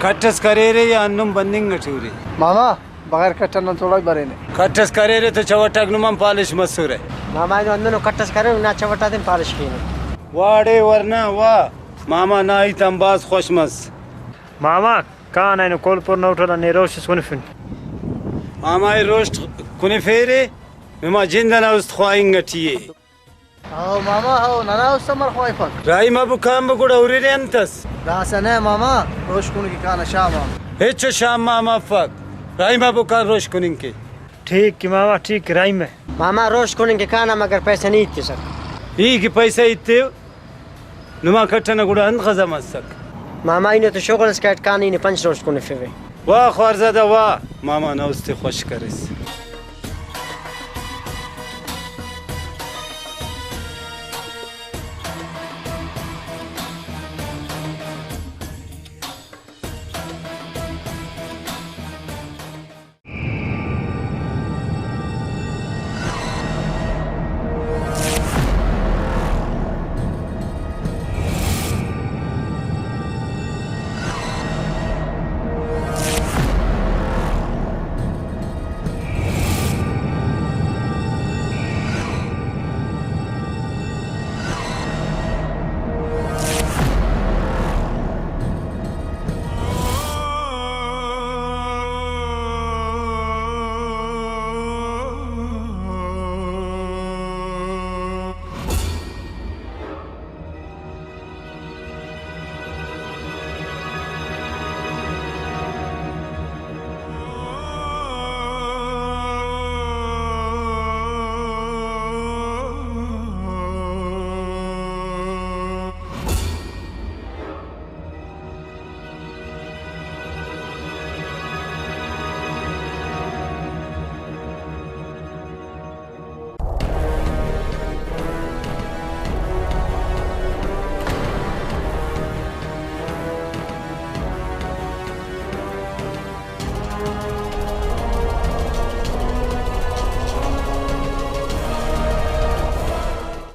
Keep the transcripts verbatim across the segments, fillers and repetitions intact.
کٹ اس کریرے یا ہندن بننگ اٹی ارے؟ ماما، بغیر کٹ آن نن توڑاک برینے۔ کٹ اس کریرے تو چوٹ آک نمان پالش مسرہ۔ ماما اینو ہندنو کٹ اس کرینو، نا چوٹ آتیان پالش کینو۔ واڑے ورنا وا، ماما نا ہیت آن بھاز خوش مس۔ ماما، کان اینو کول پر نا ہوٹل آ نے روشت اس کنفن۔ ماما ای روشت کنفیرے، نما جند ئنا است خواہنگ ٹی ءِ۔ ہو ماما، ہو، ننا است امر خواہفک؟ راہی مبو کان بو گڑا ہُررے انت ئس؟ داسہ نہ ماما، روش کننگ کہ کانہ شام آ۔ ہچو شام ماما افک، راہی مبو کان روش کننگ کہ۔ ٹھیک کہ ماما، ٹھیک کہ راہی مہ۔ ماما روش کننگ کہ کانہ مگر پیسہ نی ایتسک۔ ای کہ پیسہ ایتیو، نما کٹ ئنا گڑا انت غزہ مسک؟ ماما ای نے تو شغل اس کیٹ کان ای نے پنچ روش کنفیوے۔ واہ خوارزادہ واہ، ماما نا است ءِ خوش کریس۔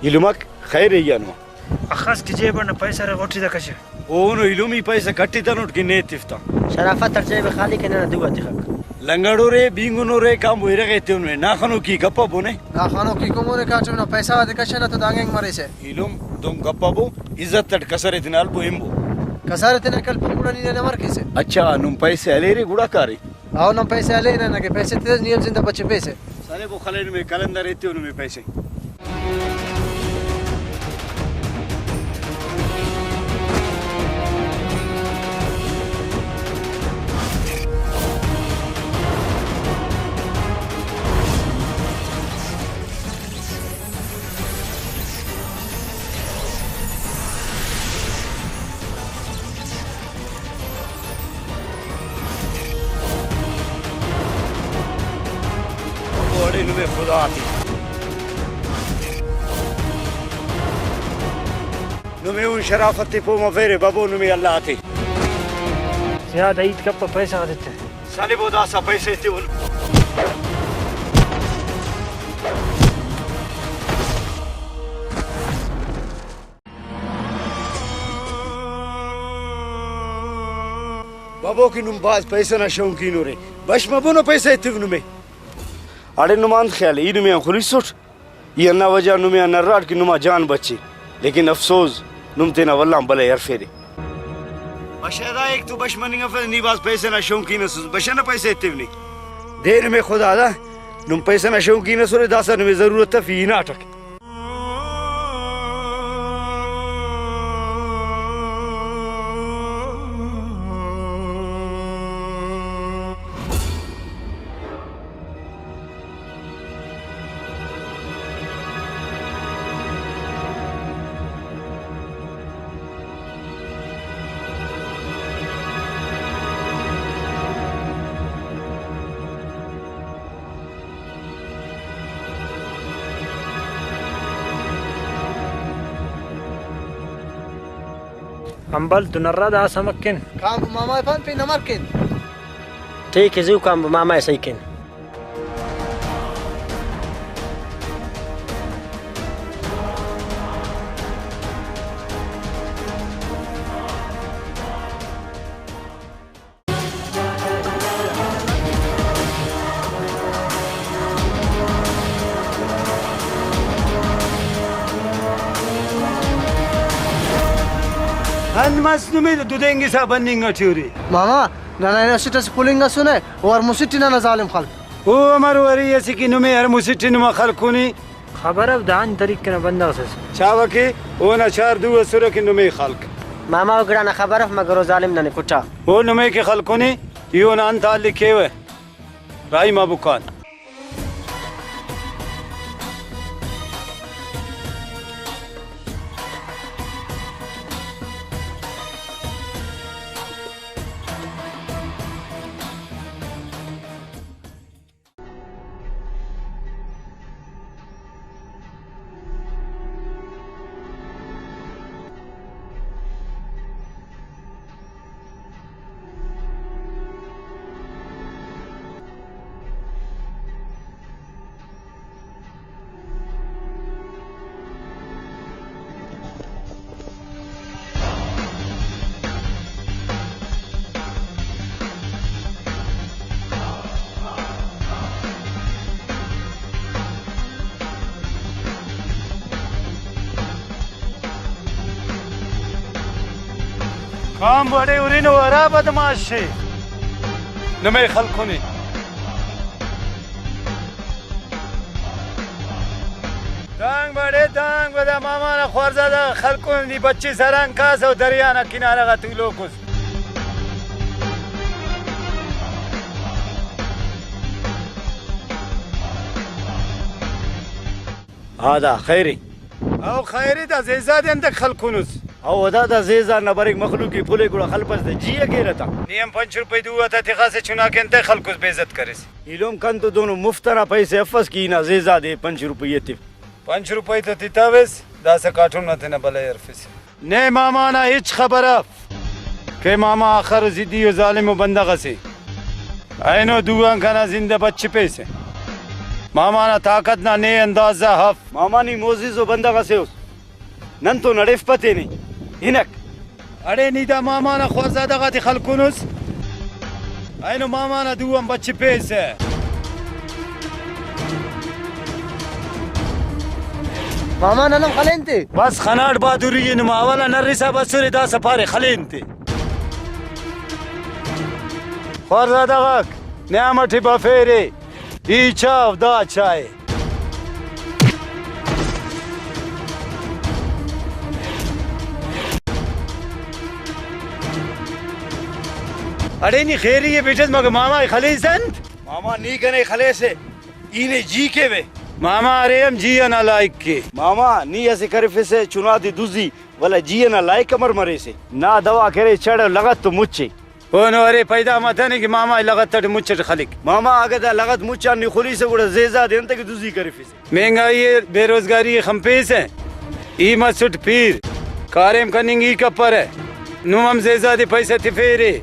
ایلمک خیر ایانو۔ اخس کہ جیب اٹ نا پیسہ ارے غٹ ای دا کشہ۔ اوہنو ایلم ای پیسہ کٹتنٹ کہ نے تفتا۔ شرافت اٹ جیب خالی کہ ننا دو آ تخک۔ لنگڑورے، بینگنورے، کانبو ارغ ایتونورے، نا خنوکی گپبو نے۔ نا خنوکی کمورے کاٹم نا پیسہ غاتے کشنہ تو دانگ اینگ مریسہ۔ ایلم دن گپبو، عزت اٹ کسر ءِ تینا ہلبو ہنبو۔ کسر ءِ تینا کلپو گڑا نی ننے امر کیسہ؟ اچھا، نم پیسہ ہلیرے گڑا کارے؟ او نم پیسہ ہلیرہ، نہ کہ پیسہ تس نی ہم زندہ بچفیسہ۔ سلبو خلے نمے قلندر ایتیو نمے پیسہ۔ بابو اڑے نمے خدا آتے۔ نمے اون شرافت تے پہہ مفیرے بابو، نمے اللہ آتے۔ زیادہ ہیت کپہ، پیسہ غا تتہ۔ سلبو داسہ پیسہ ایتیون۔ بابو کہ نم بھاز پیسہ نا شوقین اُرے، بش مبو نا پیسہ ایتیو نمے۔ اڑے نما انت خیال ءِ، ای نمے آن خلیسٹ؟ ای ہندا وجہ نمے آن نراٹ کہ نما جان بچے، لیکن افسوز نم تینا ولدان بلہ ءِ ہرفیرے۔ بشہ دا ایک تو بش مننگ افس، نی بھاز پیسہ نا شوقین اسس، بشہ نا پیسہ ایتیو نے۔ دے نمے خدا دا، نم پیسہ نا شوقین اسرے، داسہ نمے ضرورت اف، ای ہناٹک۔ امبل تو نرا داسہ مکن۔ کانبو ماما ءِ پان پین امر کین۔ ٹھیک ہے، زو کانبو ماما ءِ صحیح کین۔ انت مس نمے دودینگسا بننگ ٹی ارے؟ ماما، ننا ہنا اسٹ اسہ پلنگ ئسنے، او ہر مسٹ ٹی ننا ظالم خلک۔ او امر ارے اسہ کہ نمے ہر مسٹ ٹی نما خلکنے۔ خبر اف دا انت طریق ئنا بندغ ئس۔ چاوہ کہ اونا چار دو ئسرہ کہ نمے خلک۔ ماما، او گڑا نا خبر اف، مگر او ظالم ننے کٹا۔ او نمے کہ خلکنے، ای اونا انت حالی کیوہ؟ راہی ما بکان۔ کام بڑے ہرینو، ہرا بدمعاش ءِ نمے خلکنے۔ دانگ بڑے دانگ، و دا ماما نا خوارزادہ خلکن، نی بچے سران کاس و دریا نا کنارہ غا تولوکس۔ آ دا خیرے۔ او خیرے، دا زیزاد ئے انتئے خلکنس؟ او دا، دا زیزاد نا بریک مخلوق ئے پھلے گڑا خلپس تہ جی ءِ کیرہ تا۔ نی ہم پنچ روپئی دو آتا تخاسے، چناکہ انتئے خلکس بے عزت کریس؟ ایلم کن تو دونو مفت ئنا پیسے افس کہ ای نا زیزاد ئے پنچ روپئی ایتو۔ پنچ روپئی تو تتوس، داسہ کارٹون نا تینا بلہ ئے ہرفسے۔ نے ماما نا ہچ خبر اف کہ ماما آخر ضدی و ظالم و بندغ ئسے۔ اینو دو آن کنا زند ءِ بچفیسہ۔ ماما نا طاقت نا نے اندازہ اف۔ ماما نی معزز و بندغ ئسے اُس۔ نن تو نڑیفپہ تینے ہنک۔ اڑے نی دا ماما نا خوارزادہ غاتے خلکنس، اینو ماما نا دو آن بچفیسہ۔ ماما نن ہم خلین تے۔ بس خناٹ بہادری ئے، نما اولا نرسا بسرے، داسہ پارے خلین تے۔ خوارزادہ غاک نیام ئٹی بفیرے۔ ای چاو دا چائے۔ اڑے نی خیری ئے بیٹس، مگہ ماما ئے خلیس انت؟ ماما نی کنے خلیسے، ای نے جی کیوہ۔ ماما ارے ہم جی ئنا لائق کے۔ ماما نی اسہ کرفسہ چناتے دزی، ولدا جی ئنا لائق امر مریسے؟ نا دوا کرے چڑ و لغت تو مچے۔ اونو ارے پیدا متنے کہ ماما ئے لغت ئٹ مچ ئٹ خلک۔ ماما اگہ دا لغت مچ آن نی خلیسہ گڑا زیزاد ئے انتکہ دزی کرفسہ؟ مہنگائی ئے، بے روزگاری ئے خنپیسہ۔ ای مسٹ پیر، کاریم کننگ ای کپرہ۔ نم ہم زیزاد ئے پیسہ تفیرے۔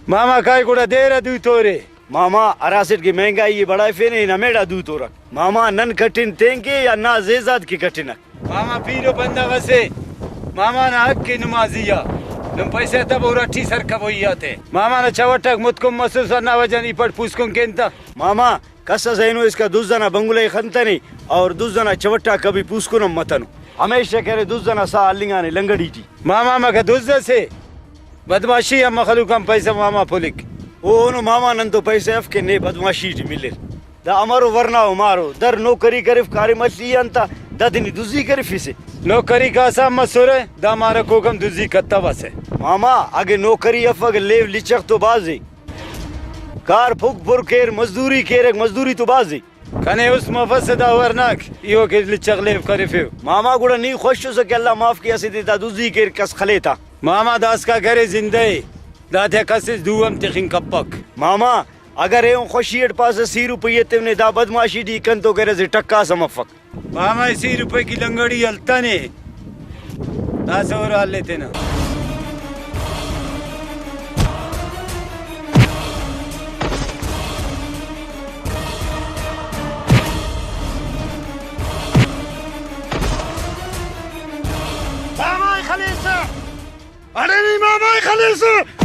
ماما کائے گڑا دیر آ دوتورے۔ ماما ہراسٹ کہ مہنگائی ئے بڑائفینے ہن ہمیڑا دوتورک۔ ماما نن کٹن تینکہ یا نا زیزاد کہ کٹنک؟ ماما پیرو بندغ ئسے، ماما نا حق ءِ نمازی آ۔ نم پیسہ تبو رٹی سرکوئی آتے۔ ماما نا چوٹاک متکن مسس، ہندا وجہ نی پٹ پوسکن کین تا۔ ماما کس ئس اینو اسکا دز ئنا بنگلہ ئے خنتنے اور دز ئنا چوٹاک کبھی پوسکن ہم متنو۔ ہمیشہ کہ ارے دز ئنا ساہ ہلنگانے لنگڑی ٹی۔ ماما مگہ دز ئسے؟ بدمعاشی آ مخلوق آن پیسہ ماما پلک۔ او اونو ماما نن تو پیسہ اف کہ نے بدمعاشی ٹی ملر۔ دا امرو ورنا و مارو، در نوکری کرف، کاریم الی انت، دادے نی دزی کرفیسے۔ نوکری کاسہ ہم مسرہ، دا مارکوک ہم دزی کتوسہ۔ ماما، اگہ نوکری افک، لیو لچغ تو بھازے۔ کار پھک پر کیر، مزدوری کیرک، مزدوری تو بھازے۔ کنے است مفسہ دا ورناک، ایہو کہ لچغ لیو کرفیو۔ ماما، گڑا نی خوش اسہ کہ اللہ معاف کے اسہ دے دا دزی کیر کس خلیتا؟ ماما، داسکا کرے زندہ اے، داتیا کس اس دو ہم تخنگ کپک۔ ماما، اگر ایہن خوشی اٹ پاسہ سی روپئی ایتو نے، دا بدمعاشی ٹی کنتو کرے اسہ ٹکاس ہم افک۔ ماما، سی روپئی کہ لنگڑی ہلتنے، داسہ ہورا ہلے تینا۔ ماما ئے خلیسہ، اڑے نی ماما ئے خلیسہ۔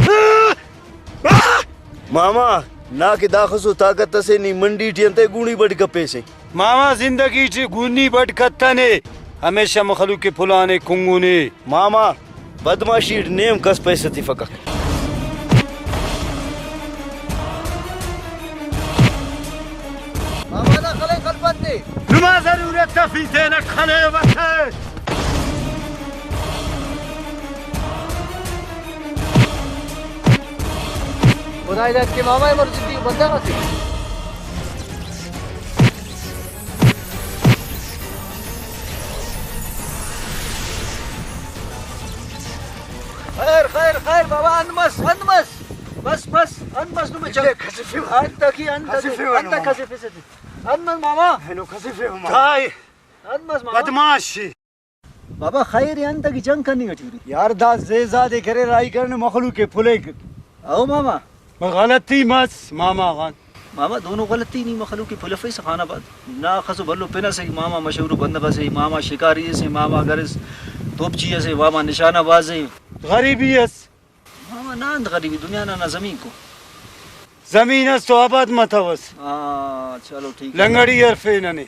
ماما، نا کہ داخسو طاقت اسے، نی منڈی ٹی انتئے گونی بڈ کپیسے؟ ماما، زندگی ٹی گونی بڈ کتنے، ہمیشہ مخلوق کے پلانے کنگنے۔ ماما، بدمعاشی ٹی نیم کس پیسہ تفکک۔ ماما نا خلنگ خلپت تے۔ نما ضرورت تفی تینا خنے وتے۔ خدائے داد کہ ماما عمر زدی بندغ اسے۔ خیر، خیر، خیر، بابا، انت مس، انت مس۔ بس، بس، انت مس، نمے چل۔ انت کہ، انت کہ، انت کسفے انت ماما۔ کسفے سے۔ انت مس ماما۔ اینو کسفے ماما۔ دائے۔ انت مس ماما۔ بدمعاش۔ بابا خیر ءِ، انت کہ جنگ کننگ ٹی ارے؟ یار دا زیزاد ءِ کرے راہی کرنے مخلوق ءِ پھلیک۔ او ماما۔ غلطی مس ماما غان۔ ماما دونو غلطی نی مخلوق ءِ پھلفیسہ خان آباد۔ نا اخسو بھلو پن اسے، ماما مشہور بندغ اسے، ماما شکاری اسے، ماما گرس توپچی اسے، ماما نشانہ باز ءِ۔ غریبی اس۔ ماما نا انت غریبی، دنیا نا نا زمین کو۔ زمین اس تو آباد متوس۔ ہاں، چلو ٹھیک ہے۔ لنگڑی ہرفے ننے۔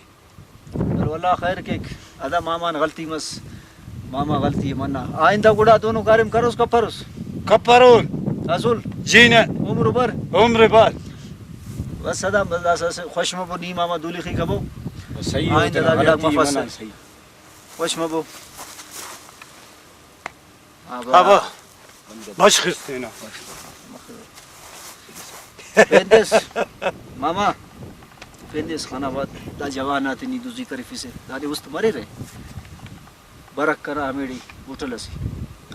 چلو اللہ خیر کیک۔ ادا ماما نا غلطی مس، ماما غلطی ءِ منہ۔ آئندہ گڑا دونو کاریم کروس کپروس؟ کپرون۔ اسل؟ جی نہ۔ عمر بر؟ عمر بر۔ بس ادا بس داسہ اسہ خوش مبو نی ماما دولیخی کبو۔ صحیح آئندہ دا گڑا غلطی مفس۔ منہ صحیح۔ خوش مبو۔ ہاں، ہاں، با۔ با۔ بش خس تینا۔ پیندس، ماما، پیندس خان آباد، دا جوان آتے نی دزی کریفسے، دادے است مریرہ۔ برک کرا ہمیڑے ہوٹل اسے،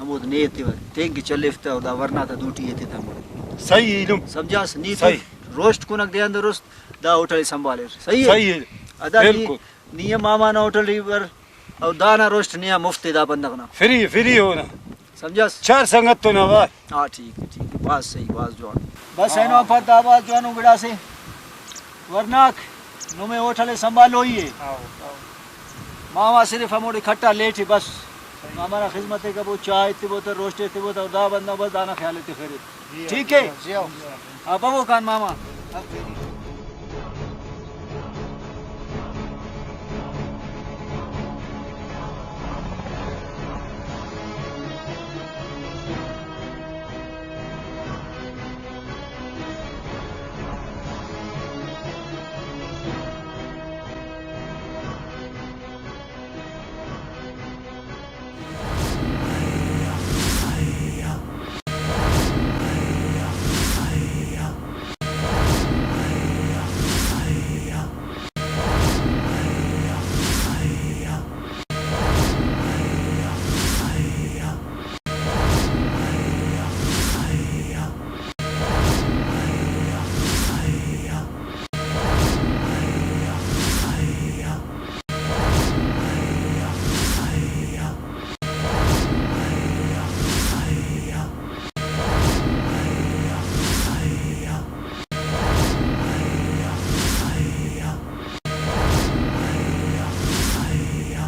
ہمود نے ایتیوہ، تینکہ چلیفتہ، دا ورنا تا دوٹی ایتیتہ ہموڑے۔ صحیح ایلم۔ سمجھاس؟ نی تو صحیح۔ روسٹ کنگ دے اندر است، دا ہوٹل سنبھالر۔ صحیح ہے؟ صحیح ہے۔ ادا نی بالکل۔ نی ہم ماما نا ہوٹل ٹی بر، او دانا روسٹ نیا مفت ءِ دا بندغ نا۔ فری، فری ہونا۔ سمجھاس؟ چار سنگت تو نا وار۔ ہاں، ٹھیک ہے، ٹھیک ہے، بھاز صحیح، بھاز جوان۔ بس اینو آن پد دا بھاز جوانو گڑاسے ورناک نمے ہوٹل ءِ سنبھالوئی ءِ۔ ہاں، ہاں۔ ماما صرف ہموڑے کھٹا لیٹ ءِ بس۔ ماما نا خذمت ءِ کبو، چاہ ایتبو تہ، روسٹ ایتبو تہ، اور دا بندغ بس دانا خیال ءِ تخرے۔ جی، ٹھیک ہے؟ جی، ہاں۔ ہاں، ببو کان ماما۔